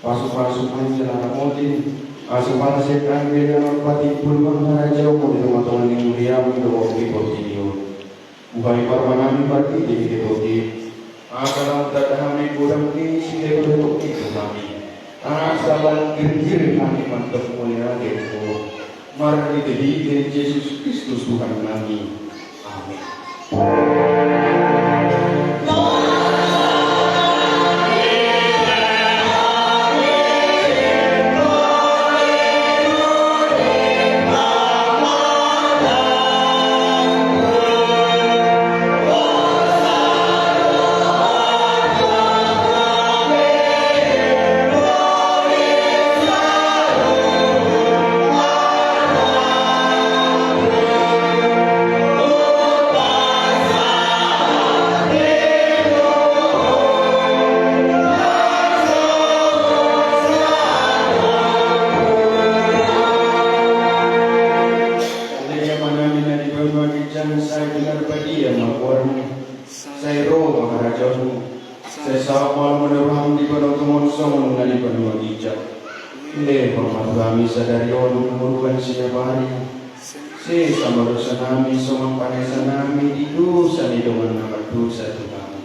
Pasupasu ma i jala ramoti, asa pala sian angka pelean on patimbul ma harajaonMu di tongatonga ni huriaM dohot di portibi on. Buhai ma roha nami marhite ni nilehonMi. Asa lam tanda hami godang ni siletonletonMi tu hami. Asa lam girgir hami mandok mauliate tu Ho. Marhitehite Jesus Kristus Tuhan nami. Amen. Sai ro ma harajaonMu. Sai saut ma lomo ni rohaM di banua tonga on songon na di banua ginjang. Lehon ma tu hami sadari on hangoluan siapari. Sesa ma dosa nami songon panesa nami di dosa ni dongan na mardosa tu hami.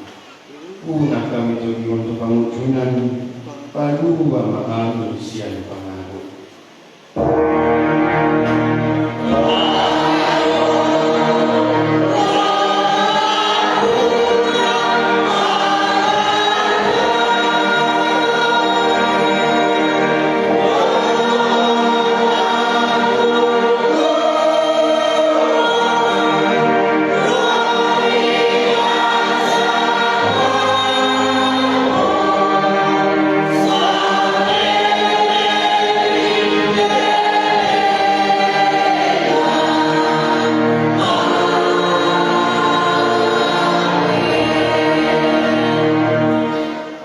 Unang hami togihon tu pangunjunan. Palua ma hami sian pangago.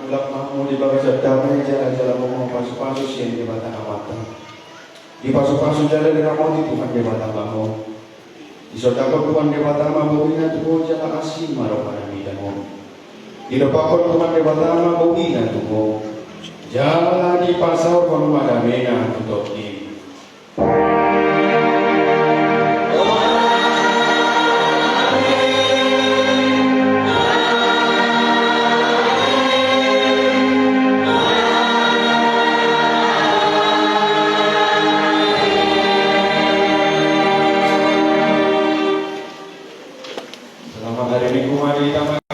Mulak ma hamu di bagasan dame jala jala ma hamu pasupasu sian Debata Amanta. Dipasupasu jala diramoti Tuhan Debata ma hamu. Disondangkon Tuhan Debata ma bohina tu ho jala asi ma rohana mida ho. Didompakkon Tuhan Debata ma bohina tu ho jala dipasaorhon ma damena tu tondi. Selamat hari Minggu, mari kita